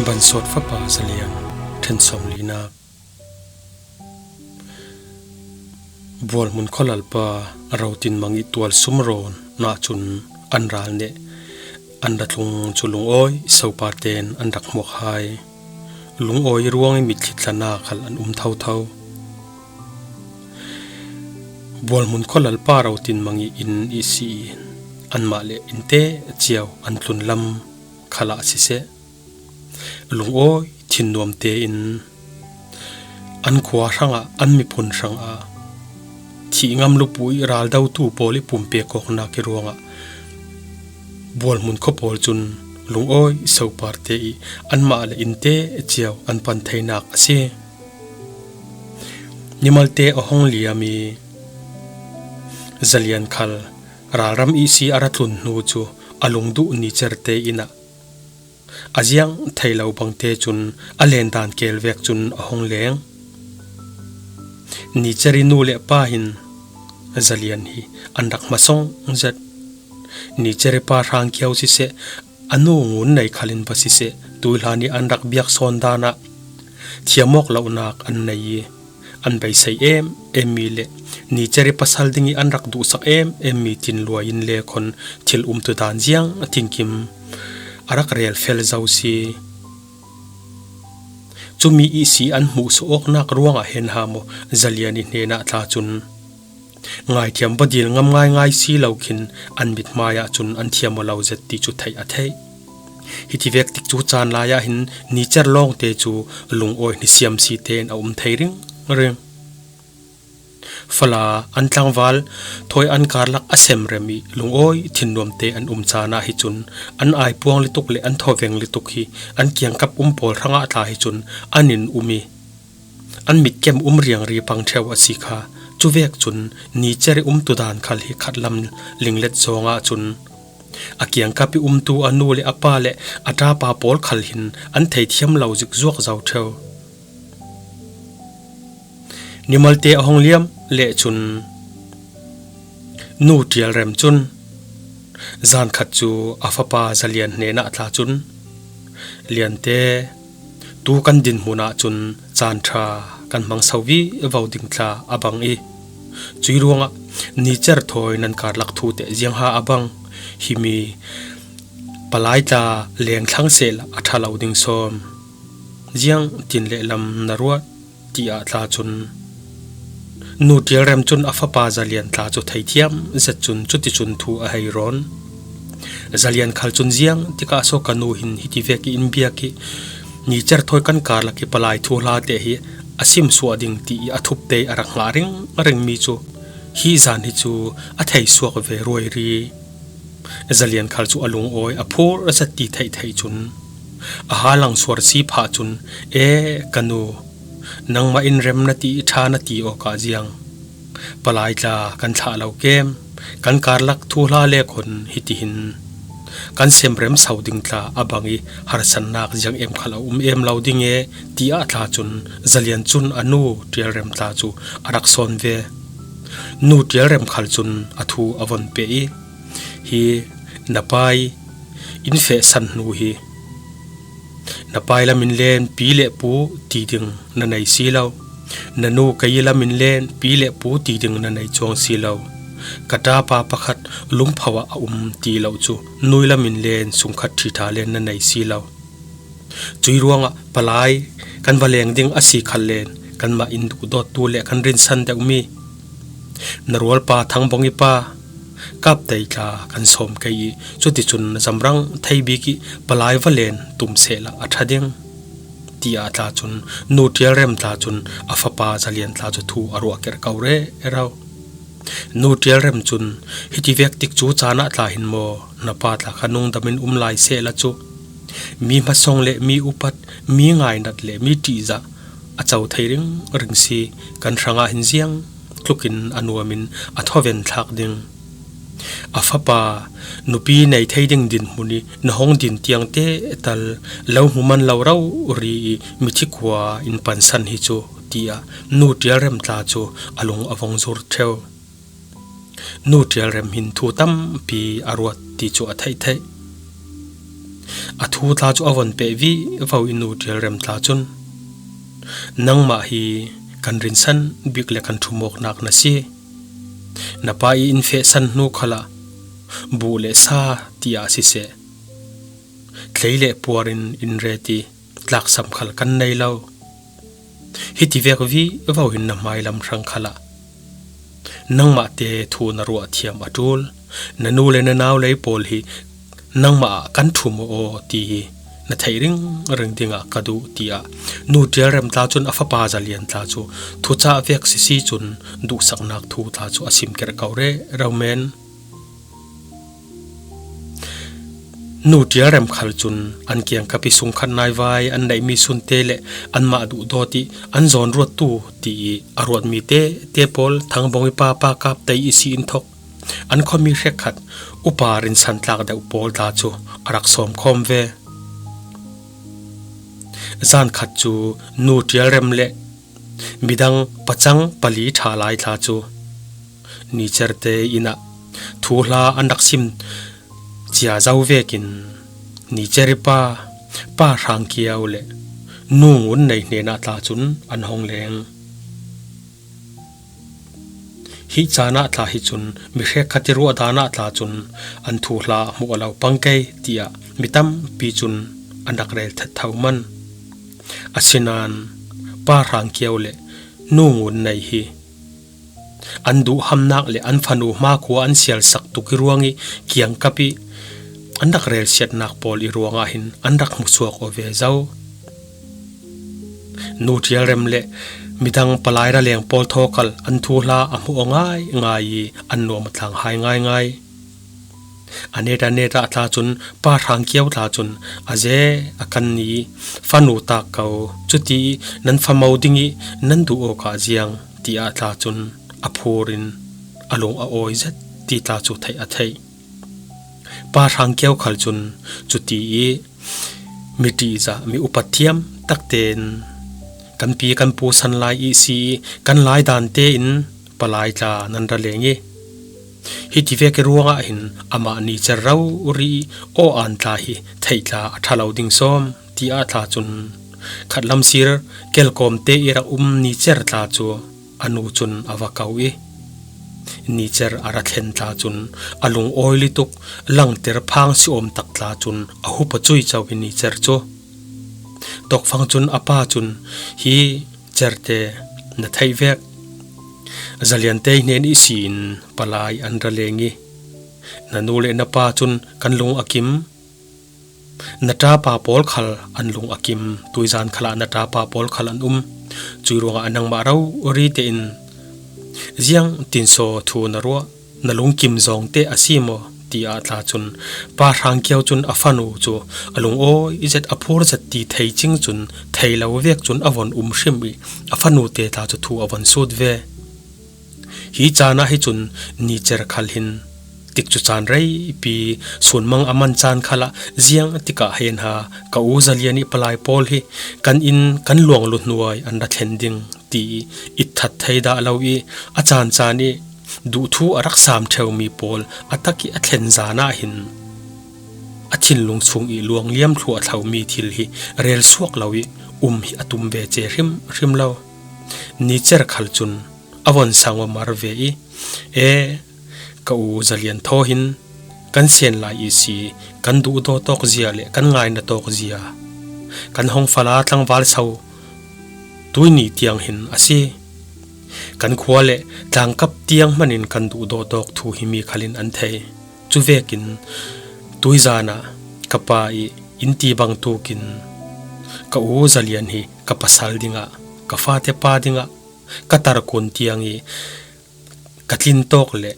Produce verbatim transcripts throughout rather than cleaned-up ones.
Bansawt fapa Zalian, ṭhen sawmlinak. Bualhmun khawlalpa Rotinmang ih tualsum rawn ah cun an ral neh an ra tlung cu lungawi sopar tein an rak hmuak hai. Lungawi ruangih mitthli tlanak khal an um thotho. Bualhmun khawlalpa Rotinmang ih inn ihsi in anmah le innte cio an tlunlam khalah siseh, lungawi thinnuam tein an khua hrangah, an miphun hrangah thih ngam lupu ih raldotu pawl ih pumpek awknak ih ruangah Bualhmun khuapawl cun lungawi sopar te ih anmah le innte cio an pan theinak a si. Nimalte a hong liam ih Zalian khal ralram ihsi a ra tlun hnu cu a lungduh Nicer te inn ah a ziang thei lo bangte cun a len dan kel vek cun a hong leng. Nicer ih nu le pa hin Zalian hi an rak hmasawng zet. Nicer ih pa Hrangkiau siseh, a nu Ngun Nei khal in va siseh, tuihlan ih an rak biak sawn dan ah thiam awk lonak an nei ih, an beisei em em mi le Nicer ih pasal ding ih an rak duhsak em em mi tinluai in le khawn thil umtu dan ziang a tinkim a rak rel fel zo si. Cumi ihsi an hmuhsuah awknak ruangah hen ha maw, Zalian ih hnenah tla cun ngaithiam va dil ngam ngaingai si lo khin an mithmai ah cun an thiam aw lo zet ti cu theih a theih. Hiti vek tik cu caan lai ah hin Nicer lawngte cu lungawi hnisiam si tein a um thei ringring. Fala an tlangval thawi an karlak a semrem ih lungawi thinnuamte an um caan ah hi cun an aipuang lutuk le an thawveng lutuk hi an kiangkap um pawl hrangah tla hi cun an in um ih an mitkem um riangri pang ṭheu a si kha. Cuvek cun Nicer ih umtu dan khal hi khatlam linglet zawng ah cun a kiangkap ih umtu a nu le a pa le a ṭapa pawl khal hin an theithiam lo zik zuak zo ṭheu. Nimalte a hong liam leh cun Nu Ṭialrem cun zan khat cu a fapa Zalian hnenah tla cun, Liante, tu kan dinhmun ah cun caan ṭha kan hmang so vivo ding tla a bang ih, cuih ruangah Nicer thawi nan karlak thu teh ziangha a bang. Himi palai tla lengthlang sehla a ṭha lo ding sawm. Ziang tin lehlam na ruat? Tiah tla cun Nu Ṭialrem cun a fapa Zalian tla cu theithiam zet cun cuticun thu a hei rawn. Zalian khal cun ziang tikah so ka nu hin hiti vek ih in biak ih Nicer thawi kan karlak ih palai thuhla te hi a simsuah ding ti ih a thupte ih a rak hngah ringring mi cu hi zan hi cu a theisuak ve ruairi. Zalian khal cu a lungawi a phur a zat ti theih theih cun a halang suar si phah cun, E, ka nu, nangmah in rem na ti ih ṭha na ti awkah ziang palai tla kan thlah lo kem, kan karlak thuhla le khawn hitihin kan semrem so ding tla a bang ih harsatnak ziang em khal a um em lo ding e, tiah tla cun Zalian cun a Nu Ṭialrem tla cu a rak sawn ve. Nu Ṭialrem khal cun a thu a von peh ih, Hi na pa ih in fehsan hnu hi na pa ih lam in len pi le pu ti ding na nei si lo. Na nu kei ih lam in len pi le pu ti ding na nei cuang si lo. Ka ṭapa pakhat lungpho ah a um ti lo cu nu ih lam in len sungkhat ṭhi ṭha len na nei si lo. Cuih ruangah palai kan va leng ding a si khal len kanmah in duhdawttu le kan rinsan deuhmi na rualpa Thangbawng ih pa Kaptei tla kan sawm kei ih cuticun na zamrang thei bik ih palai va len tum sehla a ṭha ding, tiah tla cun Nu Ṭialrem tla cun a fapa Zalian tla cu thu a ruah kerh ko rero. Nu Ṭialrem cun, Hiti vek tik cu caan ah tla hin maw na pa tla kha nungdam in um lai sehla cu mi hmasawng le mi upat, mi ngainat le mi ṭihzah a co thei ringring si. Kan hrangah hin ziang tlukin a nuam in a thawven thlak ding. A fapa nupi nei thei ding dinhmun ih na hong din tiang te tal lo hmu man lo rori ih mithi kua in pansan hi cu, tiah Nu Ṭialrem tla cu a lung a vong zur ṭheu. Nu Ṭialrem hin thu tampi a ruat ti cu a theih theih. A thu tla cu a von peh vivo i Nu Ṭial Rem tla cun, "Nangmah hi kan rinsan bik le kan ṭhumawknak na si. Na pa i in fehsan hnu khalah buh le sa tiah siseh, tlei le puar in in ret i tlaksam khal kan nei lo. Hiti vek vivo hin na hmailam hrang khalah nangmah te thu na ruah thiam a ṭul. Na nu le na nau lei pawl hi nangmah ah kan ṭhum aw ti hi na theih ringring dingah ka duh," tiah Nu Ṭial Rem tla cun a fapa Za Lian tla cu thucah vek sisi cun duhsaknak thu tla cu a sim kerhko rero men. Nu Ṭial Rem khal cun an kiangkap i sungkhat naivai an neihmi sunte le anmah duhdawt i an zawn ruattu ti i a ruatmi tete pawl Thangbawng i pa Pa Kap Tei i si in thok an khuami hrekkhat upa rinsan tlak deuh pawl tla cu a rak sawm khawm ve. Zan khat cu Nu Ṭial Rem le midang pacang pali ṭha lai tla cu Nicer te inn ah thuhla an rak sim cia zo vekin Nicer i pa, Pa Hrang Kio le Nu Ngun Nei hnenah tla cun an hong leng. Hi caan ah tla hi cun mi hrekkhat i ruahdan ah tla cun an thuhla hmuh a lo pang kei, tiah mi tampi cun an rak rel that tho man. Asinain Pa Hrang Kio le Nu Ngun Nei hi an duhhamnak le an fanu hmakhua an sialsak tuk i ruang i kiangkap i an rak relsiatnak pawl i ruangah hin an rak hmusuak aw ve zo. Nu Ṭial Rem le midang palai raleng pawl thaw khal an thuhla a hmuh aw ngaingai i an nuam a tlang hai ngaingai. A net a net ah tla cun Pa Hrang Kio tla cun a ze a kan ni fanu tak ko, cuti i nan famo ding i nan duh awkah ziang, tiah tla cun a phur in a lung a awi zet ti tla cu theih a theih. Pa Hrang Kio khal cun cuti i mi ṭihzah, mi upat thiam takte in kan pi kan pu san lai i si i kan lai dan tein palai tla nan ra leng i hiti vek i ruangah hin amah Nicer rori i aw an tla hi theih tla a ṭha lo ding sawm, tiah tla cun khatlam sir kelkawm te i rak um Nicer tla cu a nu cun a va ko i Nicer a ra thlen tla cun a lungawi lutuk, langter phang si awm tak tla cun a hup a cui co i Nicer cu. Tawkfang cun a pa cun, "Hi Certe na theih vek, Za Lian te hnen i si in palai an ra leng i na nu le na pa cun kan lung a kim. Na ṭapa pawl khal an lung a kim, tuizan khalah na ṭapa pawl khal an um. Cui ruangah nangmah rori tein ziang tinsaw thu na ruah, na lungkim zawng te a si maw?" tiah tla cun Pa Hrang Kio cun a fanu cu a lungawi zet, a phur zet ti thei cing cun thei lo vek cun a von um hrim i a fanu te tla cu thu a von sut ve. Hi caan ah hi cun Nicer khal hin tikcu caan reipi sunmang a man caan khalah ziang tikah he hna, "Ka u Za Lian i palai pawl hi kan inn kan luang luhnuai an ra thlen ding," ti i itthat thei dah lo i a caan caan i duhthu a rak sam ṭheumi pawl a tak i a thlen zan ah hin a thinlung chung i luang liam thluah thlomi thil hi rel suak lo i um hi a tum ve ce hrim hrim lo. Nicer khal cun a von sang aw mar ve i, "E, ka u Za Lian thaw hin kan sen lai i si, kan duhdaw tawk zia le kan ngaina tawk zia kan hong fala tlangval so tuini tiang hin a si. Kan khua le tlangkap tiang hmanin kan duhdaw tawk thu hi mi khalin an thei. Cuvekin tuizan ah ka pa i in ti bangtukin ka u Za Lian hi ka pasal dingah, ka fate pa dingah ka tarkun tiang i ka tlin tawk le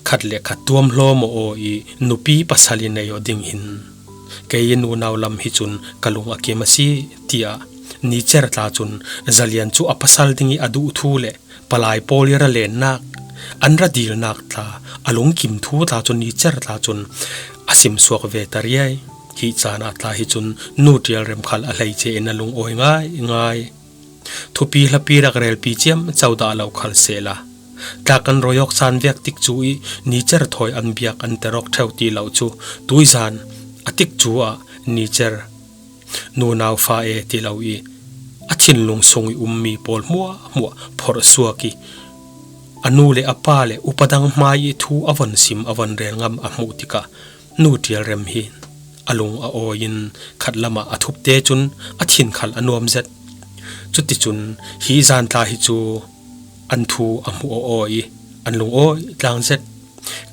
khat le khat tuam hlawm aw i nupi pasal i nei aw ding hin kei i nunau lam hi cun ka lung a kim a si," tiah Nicer tla cun Za Lian cu a pasal ding i a duh thu le palai pawl i ra lennak, an ra dilnak tla, a lungkim thu tla cun Nicer tla cun a sim suak ve ta riai. Hi caan ah tla hi cun Nu Ṭial Rem khal a hleice in a lungawi ngaingai. Thupi hlapi rak relpi ciamco dah lo khal sehla, tla kan rawi awk caan vek tikcu i Nicer thawi an biak an ter awk ṭheu ti lo cu tuizan a tikcu ah Nicer, nunau fa e ti lo i, a thinlung sung i um mi pawl hmuahhmuah phorh suak i, a nu le a pa le upa dang hmai i thu a von sim a von rel ngam a hmuh tikah Nu Tial Rem hi a lung a awi in khat lamah a thupte cun a thin khal a nuam zet. Cuticun hi zan tla hi cu an thu a hmuh aw aw i an lung awi tlang zet.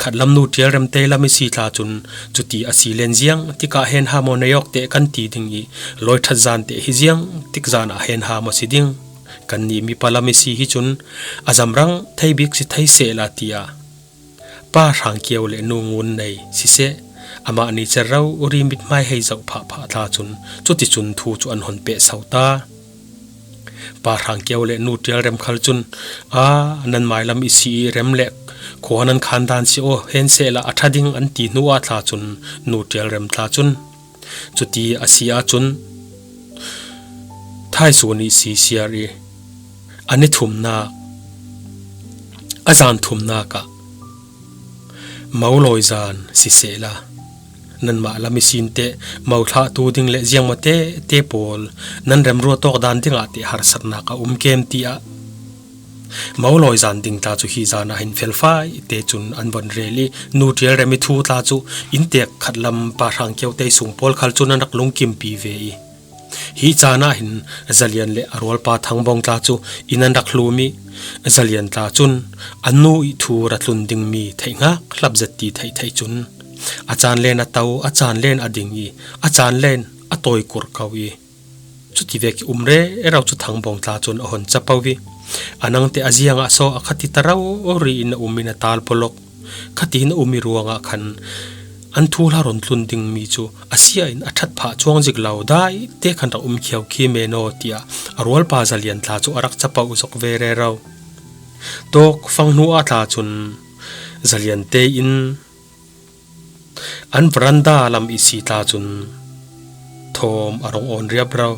Khatlam Nu Tial Rem te lam i si tla cun cuti a si len ziang tikah hen ha maw nei awk teh kan ti ding i lawi ṭhat zan teh hi ziang tik zan ah hen ha maw si ding. Kannih mipa lam i si hi cun a zamrang thei bik si thei sehla tiah Pa Hrang Kio le Nu Ngun Nei siseh, amah ni cer rori mithmai hei zoh phahphah tla cun cuticun thu cu an hon peh so ta. Pa Hrang Kio le Nu Tial Rem khal cun, "A, nan mailam i si i rem le khua nan khan dan si aw, hen sehla a ṭha ding," an ti hnu ah tla cun Nu Tial Rem tla cun cuti a si ahcun thaisun i si siar i a ni thumnak, a zan thumnak ah mo lawi zan sisehla, nanmah lam i sin teh mo thlahtu ding le ziangmawte te pawl nan remruat awk dan dingah teh harsatnak a um kem tiah mo lawi zan ding tla cu hi zan ah hin felfai te cun an von rel i Nu Tial Rem i thu tla cu inntek khatlam Pa Hrang Kio te sung pawl khal cun an rak lungkimpi ve i, hi caan ah hin Zalian le a rualpa Thangbawng tla cu inn an rak hlum i, Zalian tla cun a nu i thu ra tlun dingmi theih hngak hlap zet ti theih theih cun a caan len a to, a caan len a ding i, a caan len a tawi kur ko i, cuti vek i um rero cu Thangbawng tla cun a hon capo i, a nangte a ziangah saw a khati ta rori in a um in a tal pawlok, khatin a um i ruangah khan an thuhla rawn tlun dingmi cu a sia in a ṭhat phah cuang zik lo dai te khan rak um khiau khi men aw tiah a rualpa Zalian tla cu a rak capoh zok ve rero. Tawk fang hnu ah tla cun Zalian te in an veranda lam i si tla cun thawm a rong awn riap rau.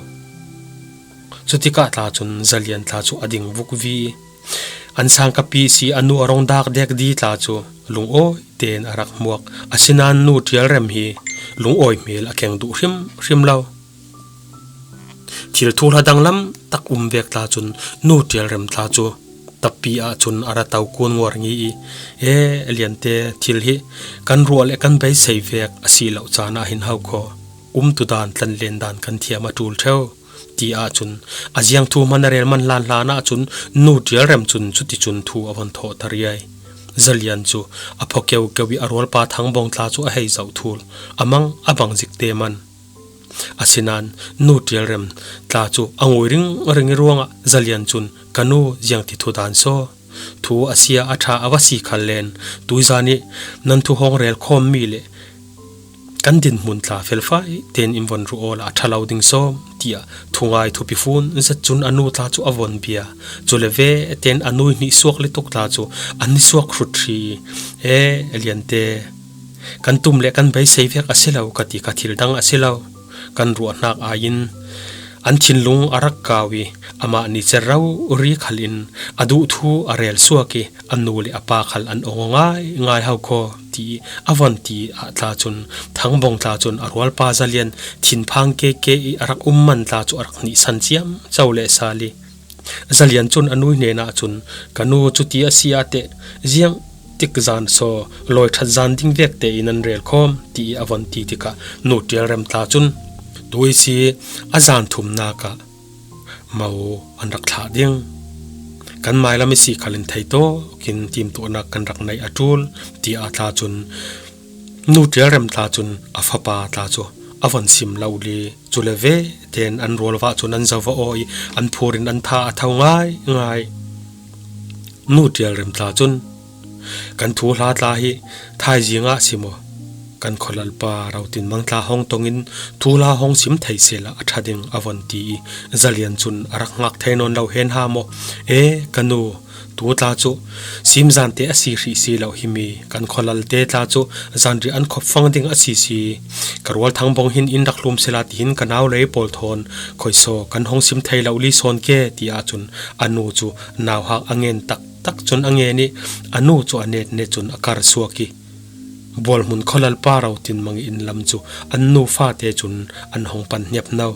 Cutikah tla cun Zalian tla cu a ding vuk vi i an sangkapi si a nu a rong dak dek di tla cu lungawi tein a rak hmuak. Asinain Nu Tial Rem hi lungawi hmel a keng duh hrim hrim lo. Thil thuhla danglam tak um vek tla cun Nu Tial Rem tla cu tapi ah cun a ra to kun nguar ngi i, "E, Liante, thil hi kan ruah le kan beisei vek a si lo caan ah hin hau khaw, umtu dan tlanlen dan kan thiam a ṭul ṭheu," ti ahcun a ziang thu hman a rel man hlan hlan ahcun Nu Tial Rem cun cuticun thu a von thawh ta riai. Zalian cu a phaw keu keu i a rualpa Thangbawng tla cu a hei zoh thul a mang a bang zik te man. Asinain Nu Tial Rem tla cu a ngui ring ring i ruangah Zalian cun, "Ka nu, ziang ti thu dan saw? Thu a sia a ṭha a va si khal len, tuizan i nan thu hawng rel khawm mi le kan dinhmun tla felfai tein in von ruh awla a ṭha lo ding sawm," tiah thungai thupi fun zet cun a nu tla cu a von bia. Cule ve tein a nu i hnihsuak lutuk tla cu an i suak hrut ṭhi. "E, Liante, kan tum le kan beisei vek a si lo, ka ti kha thil dang a si lo. Kan ruahnak aiin an thinlung a rak kau i amah ni cer rori khal in a duh thu a rel suak i a nu le a pa khal an ong ngai ngai hau khaw," ti a von ti ah tla cun Thangbawng tla cun a rualpa Zalian thinphang keke i a rak um man tla cu a rak hnihsan ciamco le sal i, Zalian cun a nu hnenah cun, "Ka nu, cuti a si ah teh ziang tik zan saw lawi ṭhat zan ding vek tein an rel khawm," ti i a von ti tikah Nu Tial Rem tla cun, "Tu i si a zan thumnak ah mo an rak thlah ding. Kan mailam i si khal in thei tawk in timtuahnak kan rak nei a ṭul," ti ah tla cun Nu Tial Rem tla cun a fapa tla cu a von sim lo li. Cule ve tein an rualvah cun an zova aw i an phur in an tha a tho ngai ngai. Nu Tial Rem tla cun, "Kan thuhla tla hi thaizing ah si maw? Kan khualalpa Rotin Mang tla hawng tongin thuhla hawng sim thei sehla a ṭha ding," a von ti i Zalian cun a rak hngak thei nawn lo hen ha maw? "E, ka nu, tu tla cu simzan te a si hrih si lo himi kan khualal te tla cu zanriah an khop fang ding a si si. Ka rual Thangbawng hin in rak hlum sehla tihin ka nau lei pawl thawn khoisaw kan hong sim thei lo li sawn ke," ti ahcun a nu cu nauhak a ngen taktak cun a ngen i a nu cu a net net cun a kar suak i, Bualhmun khualalpa Rotinmang inn lam cu an nu fate cun an hong pan hniapno.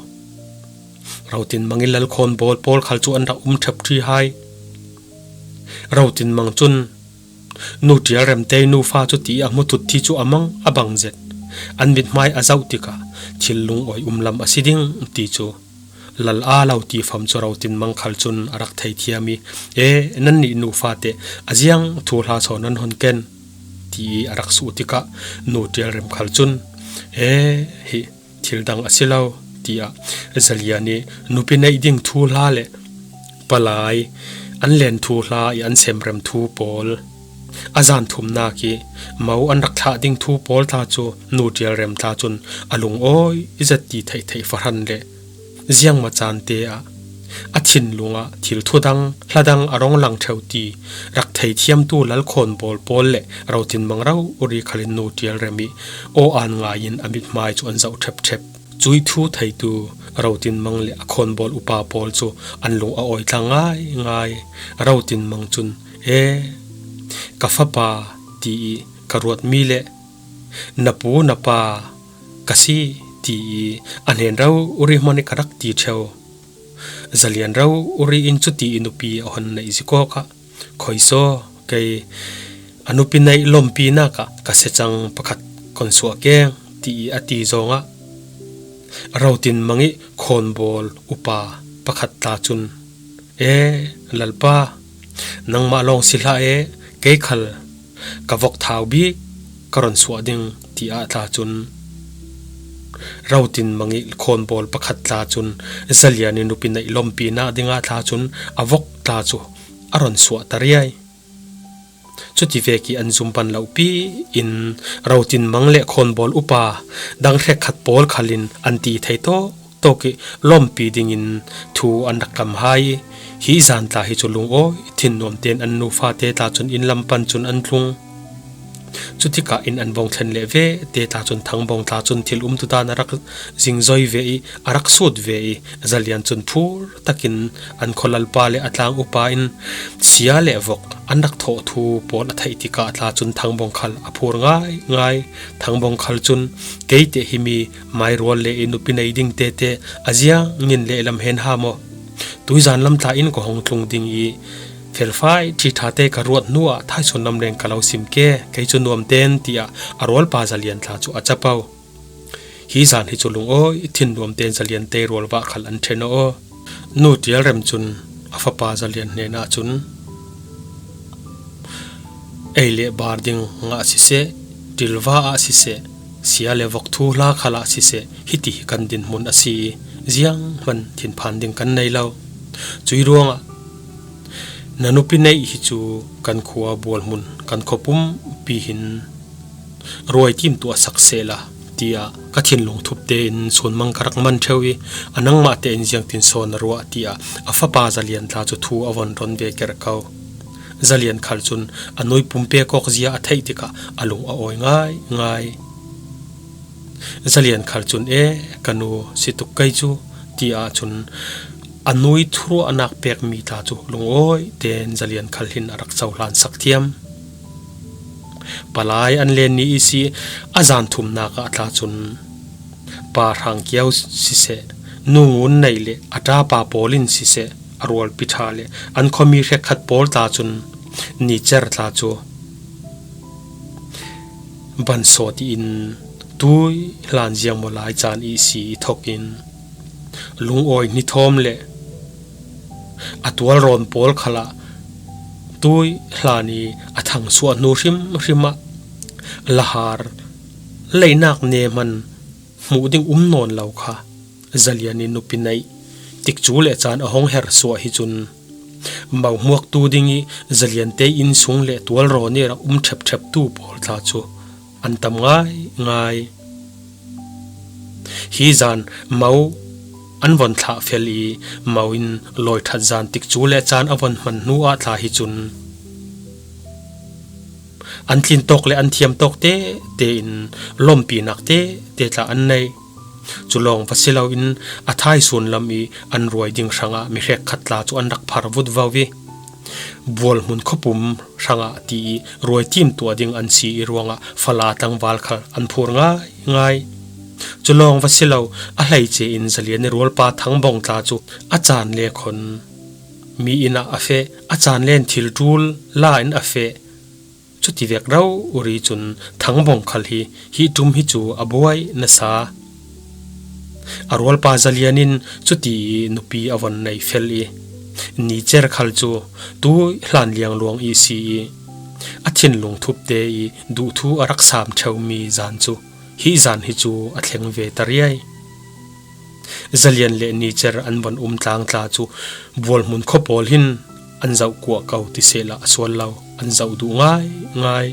Rotinmang ih lal khawnbawl pawl khal cu an rak um ṭhep ṭi hai. Rotinmang cun, "Nu Ṭialrem te nu fa cu," ti ih a hmu tut ti cu a mang a bang zet. An mithmai a zoh tikah, "Thil lungawi um lam a si ding," ti cu lal aa lo ti fam cu Rotinmang khal cun a rak thei thiam ih, "E, nannih nu fate a ziang thuhla sawn nan hon ken," ti ih a rak suh tikah Nu Ṭialrem khal cun, "E, hi thil dang a si lo," tiah Zalian ih nupi neih ding thuhla le palai an len thuhla ih an semrem thu pawl, a zan thumnak ih mo an rak thlah ding thu pawl tla cu Nu Ṭialrem tla cun a lungawi zet ti theihtheih fahran le ziangmaw caan te ah a thinlung ah thil thudang hladang a rung lang ṭheu ti rak thei thiamtu lal khawnbawl pawl le Rotinmang rori khal in Nu Ṭialrem ih aw-aan ngai in a mithmai cu an zoh ṭhepṭhep. Cuih thu theitu Rotinmang le a khawnbawl upa pawl cu an lung a awi tlang ngaingai. Rotinmang cun, "E, ka fapa," ti ih ka ruatmi le "Na pu na pa ka si," ti ih a hnen rori hmanh ih ka rak ti ṭheu. Zalian rori in cuti ih nupi a hon neih zik awkah, "Khuisaw, kei a nupi neih lawmpinak ah ka secang pakhat kon suah keng," ti ih a ti zongah Rotinmang ih khawnbawl upa pakhat tla cun, "E, lalpa, nangmah lawng si hlah e, kei khal ka vok thau bik ka ron suah ding," tiah tla cun Rotinmang ih khawnbawl pakhat tla cun Zalian ih nupi neih lawmpinak dingah tla cun a vok tla cu a ron suah ta riai. Cuti vek ih an zum pan lo pi in Rotinmang le khawnbawl upa dang hrekkhat pawl khal in an ti thei tawk tawk ih lawmpi dingin thu an rak kam hai ih, hi zan tla hi cu lungawi thinnuam tein an nu fate tla cun inn lam pan cun an tlung. Cutikah inn an vung thlen leh ve te tla cun Thangbawng tla cun thil umtutan a rak zingzoi ve ih a rak sut ve ih Zalian cun phur takin an khualalpa le a tlang upa in sia le vok an rak thawh thu pawl a theih tikah tla cun Thangbawng khal a phur ngaingai. Thangbawng khal cun, "Kei teh himi mairual le ih nupi nei ding tete a ziang in lehlam hen ha maw? Tuizan lam tla in ka hong tlung ding ih felfai ṭhiṭha te ka ruat hnuah thaisun lam leng ka lo sim ke, kei cu nuam ten," tiah a rualpa Zalian tla cu a capo. Hi zan hi cu lungawi thinnuam tein Zalian te rualvah khal an ṭhen aw. Nu Ṭialrem cun a fapa Zalian hnenah cun, "Ei le bar ding ngah siseh, ṭilva ah siseh, sia le vok thuhla khal ah siseh, hiti hi kan dinhmun a si ih zianghman thinphan ding kan nei lo. Cuih ruangah na nupi neih hi cu kan khua bualhmun, kan khua pumpi hin ruaitim tuah sak sehla," tiah ka thinlung thup tein sunmang ka rak man ṭheu ih, "A nangmah tein ziangtin sawn a ruah?" tiah a fapa Zalian tla cu thu a von ron ve kerh ko. Zalian khal cun a nui pumpek awk zia a theih tikah a lung a awi ngaingai. Zalian khal cun, "E, ka nu si tuk kei cu," tiah cun a nui thuruahnak pekmi tla cu lungawi tein Zalian khal hin a rak cohlan sak thiam. Palai an len ni ihsi a zan thumnak ah tla cun Pa Hrang Kiau siseh, Nu Ngun Neih le a ṭapa pawl in siseh, a rualpi ṭha le an khuami hrekkhat pawl tla cun ni cer tla cu ban sawt ih in tui hlan ziangmaw lai caan ihsi ih thok in lungawi hnithawm le a tualrawn pawl khal ah tui hlan ih a thangsuah hnu hrimhrim ah lahar leinak ne hman hmuh ding um nawn lo kha Zalian ih nupi neih tikcu le caan a hong herh suah hi cun mo hmuaktu ding ih Zalian te innsung le tualrawn ih rak um ṭhepṭheptu pawl tla cu an tam ngaingai. Hi zan mo an von thlah fel ih mo in lawiṭhat zan tikcu le caan a von hman hnu ah tla hi cun an tlin tawk le an thiam tawk tete in lawmpinak tete tla an nei. Cu lawng va si loin a thaisun lam ih an ruai ding hrangah mi hrekkhat tla cu an rak phar vutvo ih Bualhmun khuapum hrangah ti i ruai tim tuah ding an si i ruangah fala tlangval khal an phur ngaingai. Cu lawng va si lo, a hleice in Zalian i rualpa Thangbawng tla cu a caan le khon mi inn ah a feh, a caan len thil ṭul la in a feh. Cuti vek rori cun Thangbawng khal hi hi ṭum hi cu a buai nasa. A rualpa Zalian in cuti i nupi a von nei fel i Nicer khal cu tu hlan liangluang i si i a thinlung thupte i duhthu a rak sam ṭheumi zan cu hi zan hi cu a thleng ve ta riai. Zalian le Nicer an von um tlang tla cu Bualhmun khua pawl hin an zoh kuah ko ti sehla a sual lo, an zoh duh ngaingai.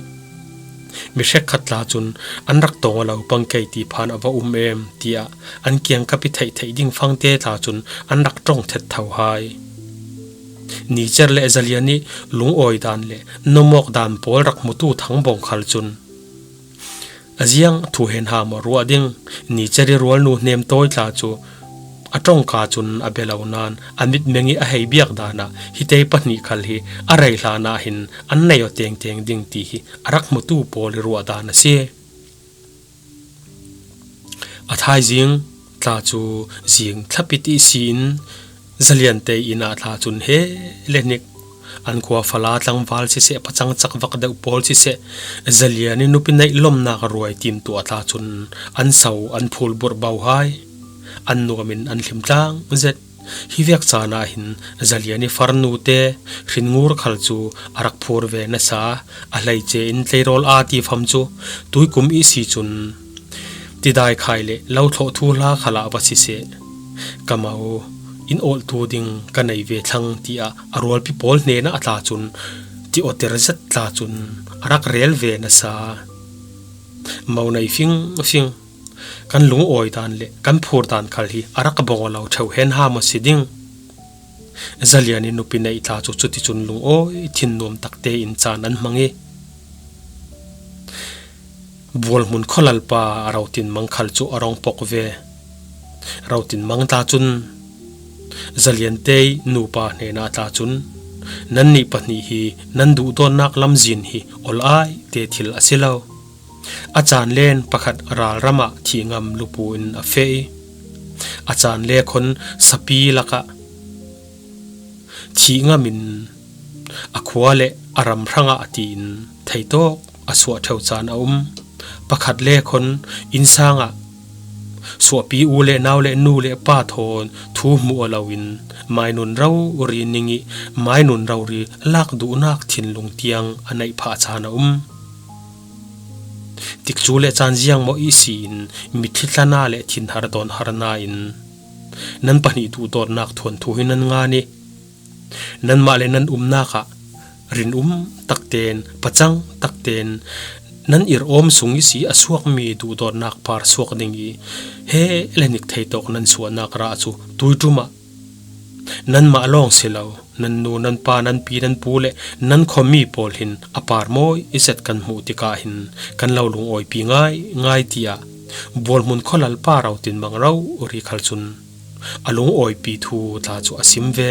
Mi hrekkhat tla cun an rak tong a lo pang kei ti phan a va um em tiah an kiangkap i theihtheih ding fangte tla cun an rak ṭong thet tho hai. Nicer le Zalian i lungawi dan le nomawk dan pawl rak hmutu Thangbawng khal cun a ziang thuhen ham a ruah ding. Nicer i rualnu Hnemtawi tla cu a ṭongka cun a bia lo nain a mitmeng i a hei biak dan ah hite pahnih khal hi a rei hlan ah hin an nei aw tengteng ding ti hi a rak hmutu pawl i ruah dan a si. A thaizing tla cu zing thlapit i si in Zalian te inn ah tla cun he le hnik an khua fala tlangval siseh, pacang cakvak deuh pawl siseh, Zalian i nupi neih lomnak ruai tim tuah tla cun an so an phul burh bo hai. An nuam in an hlim tlang zet. Hi vek caan ah hin Zalian i farnu te hrinngur khal cu a rak phur ve nasa. A hleice in tleirawl aa ti fam cu tuikum i si cun tidai khai le lo thlawh thuhla khal ah va siseh, ka mo in awltu ding ka nei ve thlang tiah a rualpi pawl hnenah a tla cun ti awter zet tla cun a rak rel ve nasa. Mo nei fingfing kan lungawi dan le kan phur dan khal hi a rak bawng a lo ṭheu hen ham a si ding. Zalian i nupi neih tla cu cuticun lungawi thinnuam takte in caan an hmang i Bualhmun khualalpa Rotinmang khal cu a rong pok ve. Rotinmang tla cun Zalian te nupa hnenah tla cun, nannih pahnih hi nan duhdawtnak lamzin hi ol ai te thil a si lo. A caan len pakhat ralram ah thih ngam lupu in a feh i a caan le khon sapi lakah thih ngam in a khua le a ram hrangah tiin theitawk a suah ṭheu caan a um. Pakhat le khon innsang ah suahpi u le nau le nu le pa thawn thu hmuh a lo in mainun rori ning i mainun rori lak duhnak thinlung tiang a neih phah caan a um. Tikcu le caan ziang maw i si in mitthli tlana le thinhar dawnharna in nan pahnih duhdawtnak thuanthu hi nan ngan i nanmah le nan umnak ah rinum takten, pacang takten, nan ir awm sung i si a suakmi duhdawtnak par suak ding i he le hnik theitawk nan suahnak rah cu tuiṭum ah nanmah lawng si lo, nan nu, nan pa, nan pi, nan pu le nan khuami pawl hin a par mawi i zet kan hmuh tikah hin kan lo lungawipih ngaingai, tiah Bualhmun khualalpa Rotinmang rori khal cun a lungawipih thu tla cu a sim ve.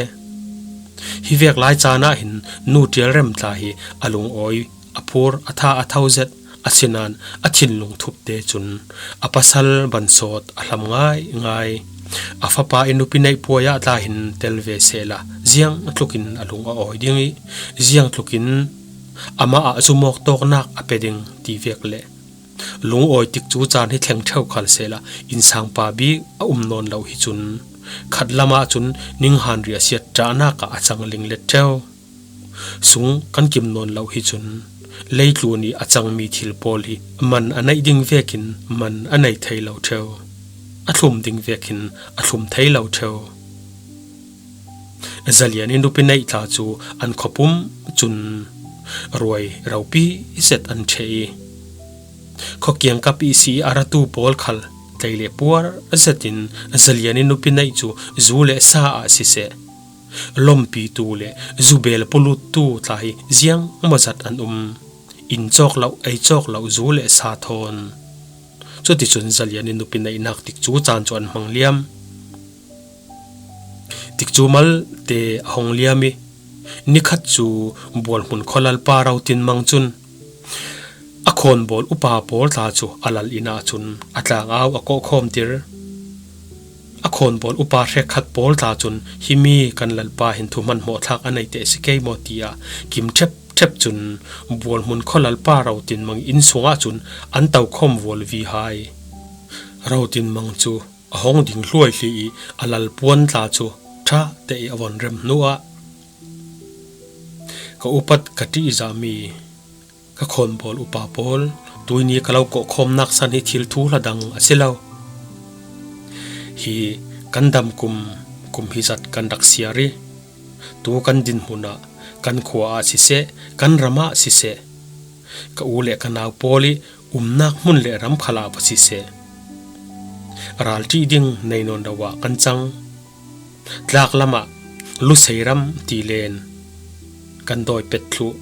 Hi vek lai caan ah hin nu Ṭialrem tla hi a lungawi a phur a tha a tho zet, asinain a thinlung thupte cun a pasal bansawt a hlam ngaingai. A fapa i nupi neih puai ah tla hin tel ve sehla ziang tlukin a lung a awi ding i ziang tlukin amah ah zumawk tawknak a pe ding ti vek le lungawi tikcu caan hi thleng ṭheu khal sehla innsangpa bik a um nawn lo hi cun khat lam ah cun ninghan ri a siat ṭahnak ah a cang linglet ṭheu. Sung kan kim nawn lo hi cun leitlun i a cangmi thil pawl hi man a neih ding vekin man a nei thei lo ṭheu, a thlum ding vekin a thlum thei lo ṭheu. Zalian i nupi neih tla cu an khuapum cun ruai ropi zet an ṭheh i khuakiangkap i si a ratu pawl khal tlei le puar zetin Zalian i nupi neih cu zu le sa ah siseh, lompitu le zubel puluttu tla hi ziangmawzat an um. Inn cawk loh, ei cawk loh zu le sa thawn. Cuticun Zalian i nupi neihnak tikcu caan cu an hmang liam. Tikcu malte a hong liam i Nikhat cu Bualhmun khualalpa Rotinmang cun a khawnbawl upa pawl tla cu a lal inn ah cun a tlangau a kawhkhawmtir. A khawnbawl upa hrekkhat pawl tla cun, "Himi kan lalpa hin thuhmanhmawh thlak a nei teh si kei maw?" tiah kim ṭhepṭhep cun Bualhmun khualalpa Rotinmang inn sungah cun an tokhawm vualvi hai. Rotinmang cu a hong ding hluaihli i a lal puan tla cu ṭha te i a von rem hnuah, "Ka upat ka ṭihzahmi ka khawnbawl upa pawl, tuini ka lo kawhkhawmnak san hi thil thuhla dang a si lo. Hi kan dam kum, kum hi zat kan rak siar i, tu kan dinhmun ah, kan khua ah siseh, kan ram ah siseh, ka u le ka nau pawl i umnak hmun le ram khal ah va siseh, ralṭih ding nei nawn lo ah kan cang. Tlak lam ah Lusei ram ti len kan dawi pet thluh,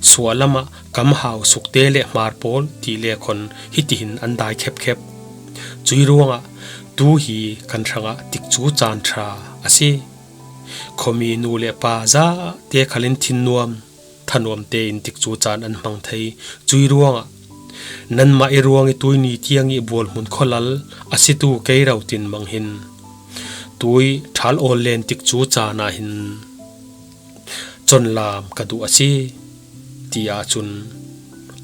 suah lam ah Kamhau, Sukte le Hmar pawl ti le khon hitihin an dai khepkhep. Cui ruangah tu hi kan hrangah tikcu caan ṭha a si. Khuami nu le pa zate khal in thinnuam thanuam tein tikcu caan an hmang thei. Cui ruangah nanmah i ruang i tuini tiang i Bualhmun khualal a situ kei Rotinmang hin tui ṭhal awl len tikcu caan ah hin conlam ka duh a si," ti ahcun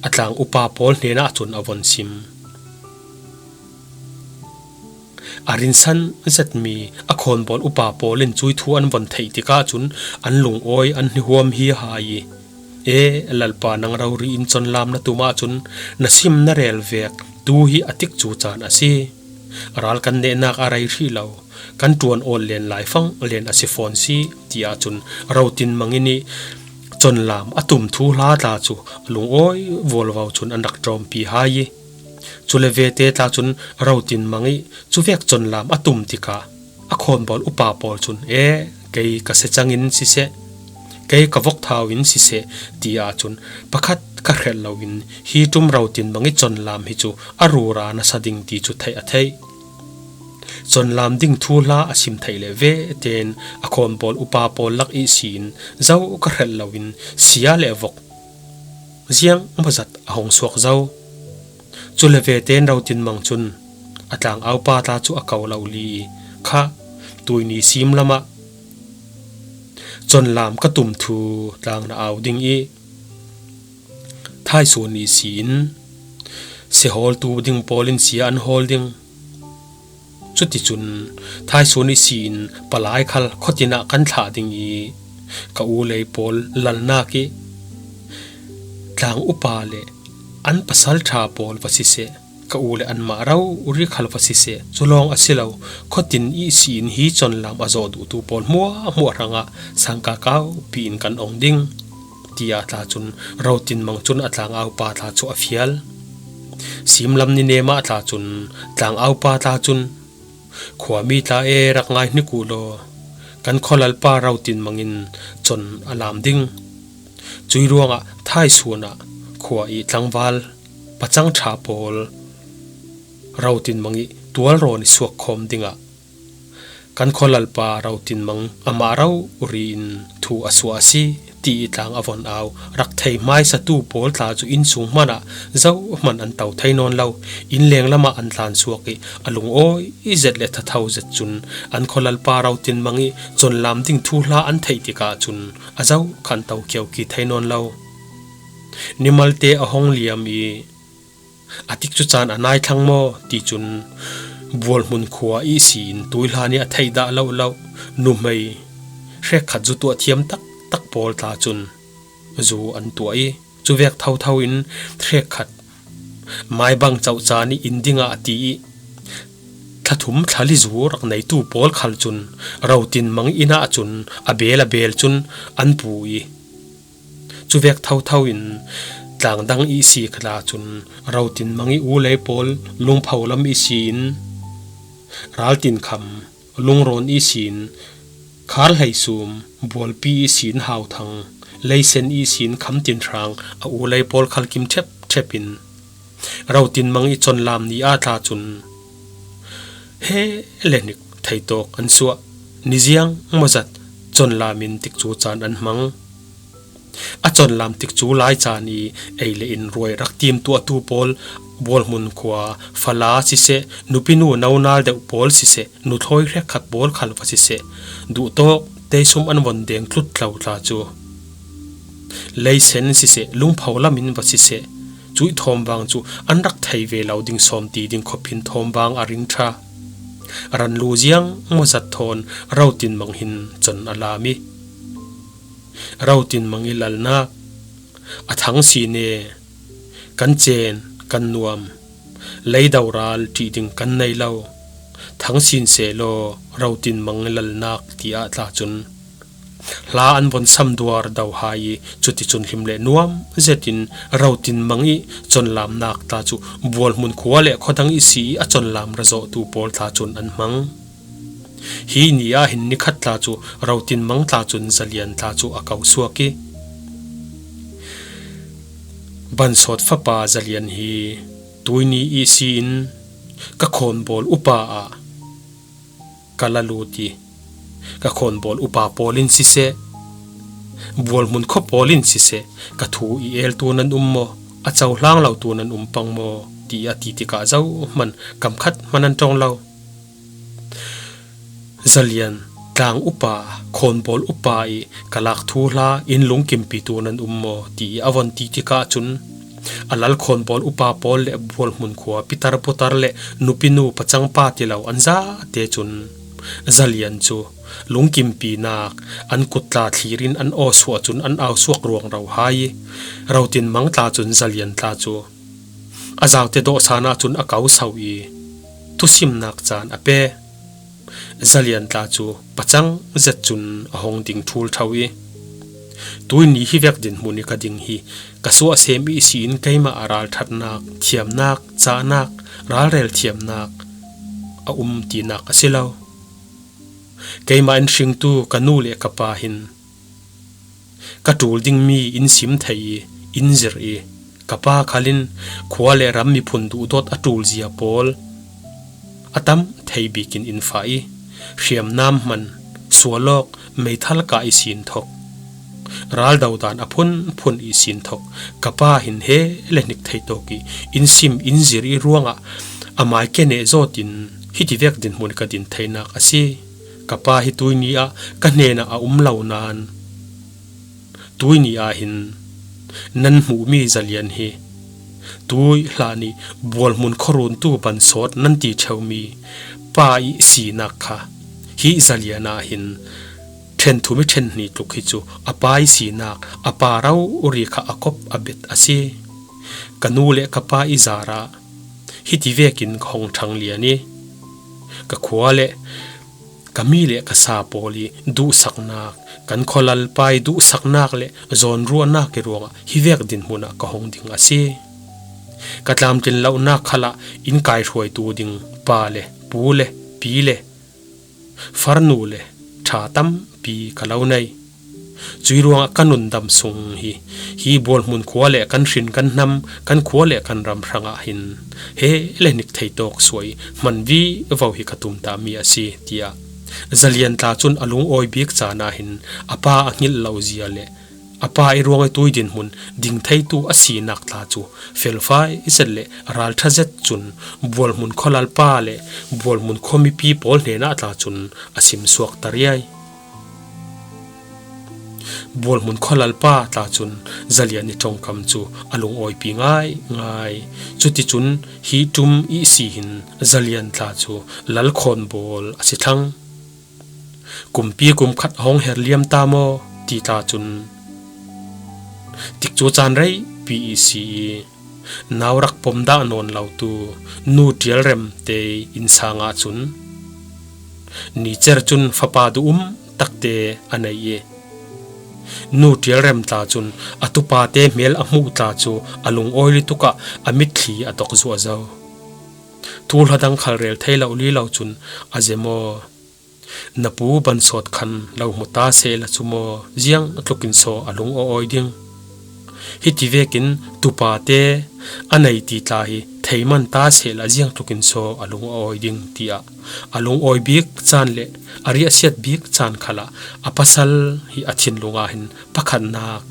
a tlang upa pawl hnenah cun a von sim. A rinsan zetmi a khawnbawl upa pawl in cui thu an von theih tikah cun an lungawi an hnihuam hi hai i, "E, Lalpa, nang rori in conlam na tum ahcun na sim na rel vek tu hi a tikcu caan a si. Ral kan nehnak a rei hrih lo, kan ṭuan awl len laifang len a si fawn si," ti ahcun Rotinmang in i conlam a tum thuhla tla cu a lungawi vualvo cun an rak ṭawmpi hai i, cule vete tla cun Rotinmang i cuvek conlam a tum tikah a khawnbawl upa pawl cun, "E, kei ka secang in siseh, kei ka vok thau in siseh," ti ahcun pakhat kha hrelh loin hi ṭum Rotinmang i conlam hi cu a rura nasa ding ti cu theih a theih. Conlam ding thuhla a sim theih le vete in a khawnbawl upa pawl lak ihsi in zo kha hrelh loin sia le vok ziang mawzat a hong suak zo. Cule vete in Rotinmang cun a tlang aupa tla cu a ko lo li i, "Kha, tuini sim lam ah conlam ka tum thu tlang na au ding i, thaisuan ihsi in sihawltu ding pawl in sia an hawl ding. Cuticun thaisuan ihsi in palai khal khuatin ah kan thlah ding i, ka u lei pawl lalnak i tlang upa le an pasalṭha pawl va siseh, ka u le anmah rori khal va siseh, cu lawng a si lo, khuatin ihsi in hi conlam a zawh duhtu pawl hmuahhmuah hrangah sangka kaupi in kan ong ding," tiah tla cun Rotinmang cun a tlang aupa tla cu a fial. Simlam ni nemah tla cun tlang aupa tla cun, "Khuami tla e, rak ngai hnik uh law, kan khualalpa Rotinmang in con a lam ding. Cui ruangah thaisuan ah khua i tlangval pacang ṭha pawl Rotinmang i tualrawn i suak khawm dingah kan khualalpa Rotinmang amah rori in thu a suah a si," ti i tlang a von au rak thei hmaisatu pawl tla cu innsung hmanh ah zohman an to thei nawn lo. Inn lenglam ah an tlan suak i a lungawi zet le thatho zet cun an khualalpa Rotinmang i conlam ding thuhla an theih tikah cun a zoh kha an to kioki thei nawn lo. Ni malte a hong liam i, "A tikcu caan a nai thlang maw?" ti cun Bualhmun khua ihsi in tuihla nih a theih dah lohloh nuhmei hrekkhat zu tuah thiam taktak pawl tla cun zu an tuah i, cuvek thotho in hrekkhat maibang coh caan i inn dingah a ti i, thlathum thlali zu rak neitu pawl khal cun Rotinmang inn ah cun a bel a bel cun an pu i, cuvek thotho in tlangdang ihsi kha tla cun Rotinmang i u lei pawl Lungpho lam ihsi in Raltinkham, Lungrawn ihsi in Kharhleisum, Bualpi ihsi in Hauthang, Leisen ihsi in Khamtinhrang a u lei pawl khal kim ṭhepṭhep in Rotinmang i conlam ni ah tla cun he le hnik theitawk an suah. Niziang mawzat conlam in tikcu caan an hmang. A chonlam tik chu lai chan i ei le in ruai rak tim tuahtu pawl, Bualhmun khua fala siseh, nupinu nonal deuh pawl siseh, nuthlawi hrekkhat pawl khal va siseh, duhtawk teisum an von deng tlut tlo tla chu, leisen siseh, lungpho lamin va siseh, chuih thawm vang chu an rak thei ve lo ding sawm ti ding khawpin thawm vang a ring ṭha. Ran lu ziang mawzat thawn Rotinmang hin chon a lam i, Rotinmang i lalnak, a Thangsin e, kan chen, kan nuam, leido ral ṭih ding kan nei lo, Thangsin sehlaw Rotinmang i lalnak tiah tla cun hla an von sam duar do hai i, cuticun hlim le nuam zetin Rotinmang i chonlamnak tla cu Bualhmun khua le khuadang i si i a chonlam razawhtu pawl tla cun an hmang. Hi ni ah hin nikhat tla cu Rotinmang tla cun Zalian tla cu a ko suak i, Bansawt fapa Zalian hi tuini i si in ka khawnbawl upa ah ka la lut i, ka khawnbawl upa pawl in siseh, Bualhmun khaw pawl in siseh, ka thu i eltu nan um maw, a cohlang lotu nan um pang maw, ti a ti tikah zohman kam khat hman an ṭong lo. Zalian, tlang upa, khawnbawl upa i ka lak thu hla in lungkimpitu nan um maw, ti i a von ti tikah cun a lal khawnbawl upa pawl le Bualhmun khua pitar putar le nupinu pacangpa ti lo an zate cun Zalian cu lungkimpinak an kut tla thlir in an aw suah cun an au suak ruangro hai i, Rotinmang tla cun Zalian tla cu a zaute dawhsan ah cun a ko so i, thusimnak caan a pe. Zalian tla cu pacang zet cun a hong ding ṭhul ṭho i, tuini hi vek dinhmun i ka ding hi ka suahsem i si in keimah a ralṭhatnak, thiamnak, cahnak, ralrel thiamnak a um tinak a si lo. Keimah in hringtu ka nu le ka pa hin ka ṭul dingmi in sim thei i, in zir i, ka pa khalin khua le ram miphun duhdawt a ṭulzia pawl a tam thei bikin in fah i, hriamnam hman, sualawk, meithal kah i sin thok, raldo dan a phunphun i sin thok, ka pa hin he le hnik thei tawk i, in sim, in zir i ruangah a mai ke neh zawtin hiti vek dinhmun ka din theinak a si. Ka pa hi tuini ah ka hnenah a um lo nain, tuini ah hin nan hmuhmi Zalian hi tui hlan i Bualhmun khuaruntu Bansawt nan ti ṭheumi pa i sinak kha hi Zalian ah hin ṭhen thum i ṭhen hnih tluk hi cu a pa i sinak, a pa rori kha a kop a bet a si. Ka nu le ka pa i zarah hiti vekin ka hong ṭhang lian i, ka khua le ka mi le ka sa pawl i duhsaknak, kan khualalpa i duhsaknak le zawnruahnak i ruangah hi vek dinhmun ah ka hong ding a si. Ka tlamtlin lonak khalah in kaihruaitu ding pa le pu le pi le farnu le ṭha tampi ka lo nei. Cui ruangah ka nundam sung hi, hi Bualhmun khua le kan hrin kan hnam, kan khua le kan ram hrangah hin he le hnik thei tawk suai hman vivo hi ka tumtahmi a si, tiah Zalian tla cun a lungawi bik caan ah hin a pa a hngilh lo zia le a pa i ruang i tui dinhmun ding theitu a sinak tla cu felfai zet le ralṭha zet cun Bualhmun khualalpa le Bualhmun khuamipi pawl hnenah tla cun a simsuak ta riai. Bualhmun khualalpa tla cun Zalian i ṭongkam cu a lungawipi ngaingai. Cuticun hi ṭum ihsi hin Zalian tla cu lal khawnbawl a si thlang. Kumpi kum khat a hong her liam ta maw ti tla cun, tikcu caan reipi ihsi i nau rak pom dah nawn lotu nu ṭialremte innsang ah cun ni cer cun fapa duh um takte a nei i, nu ṭialrem tla cun a tupate hmel a hmuh tla cu a lungawi lutuk ah a mitthli a dok zuahzo. Thuhla dang khal rel thei lo lilo cun a zem aw. Na pu Bansawt khan lo hmu ta sehla cu maw ziang tlukin saw a lung a awi ding? Hiti vekin tupate a nei ti tla hi thei man ta sehla ziang tlukin saw a lung a awi ding, tiah a lungawi bik caan le a riahsiat bik caan khalah a pasal hi a thinlung ah hin pakhatnak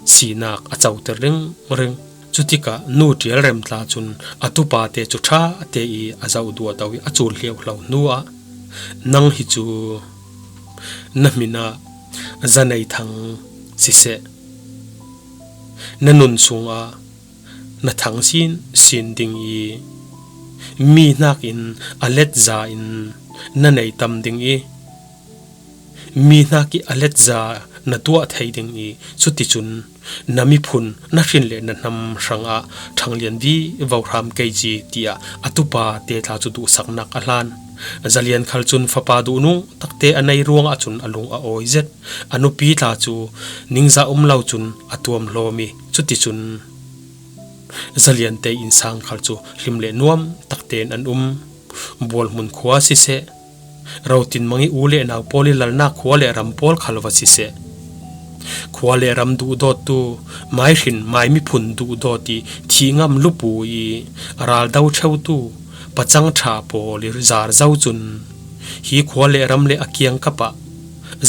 sinak a coter ringring. Cutikah nu Ṭialrem tla cun a tupate cu ṭha te i a zoh duahdo i a cul hliauhlo hnuah, "Nang hi cu na hmin ah Zanei Thang siseh, na nun sungah na thang sin sin ding i, mi hnakin a letza in na nei tam ding i, mi hnak i a letza na tuah thei ding i, cuticun na miphun na hrin le na hnam hrangah ṭhanglian vivo hram kei ci," tiah a tupate tla cu duhsaknak a hlan. Zalian khal cun fapa duhnung takte a nei ruangah cun a lung a awi zet. A nupi tla cu ningzah um lo cun a tuam hlawm i, cuticun Zalian te innsang khal cu hlim le nuam taktein an um. Bualhmun khua siseh, Rotinmang i u le nau pawl i lalnak khua le ram pawl khal va siseh, khua le ram duhdawttu, maihrin mai miphun duhdawt i thih ngam lupu i a raldo ṭheutu pacang ṭha pawl i zar zo cun, hi khua le ram le a kiangkap ah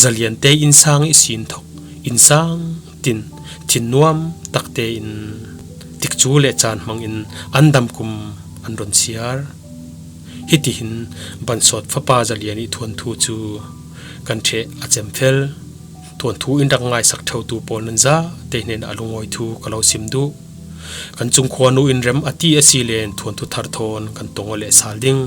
Zalian te innsang i sin thok, innsang tin thinnuam takte in tikcu le caan hmangin an damkum an run siar. Hitihin Bansawt fapa Zalian i thuanthu cu kan ṭheh a cemfel. Thuanthu in rak ngaisak ṭheutu pawl nan zate hnen a lungawi thu ka lo sim duh. Kan cungkhua nu in rem a ti a si len thuanthu thar thawn kan tong aw le sal ding.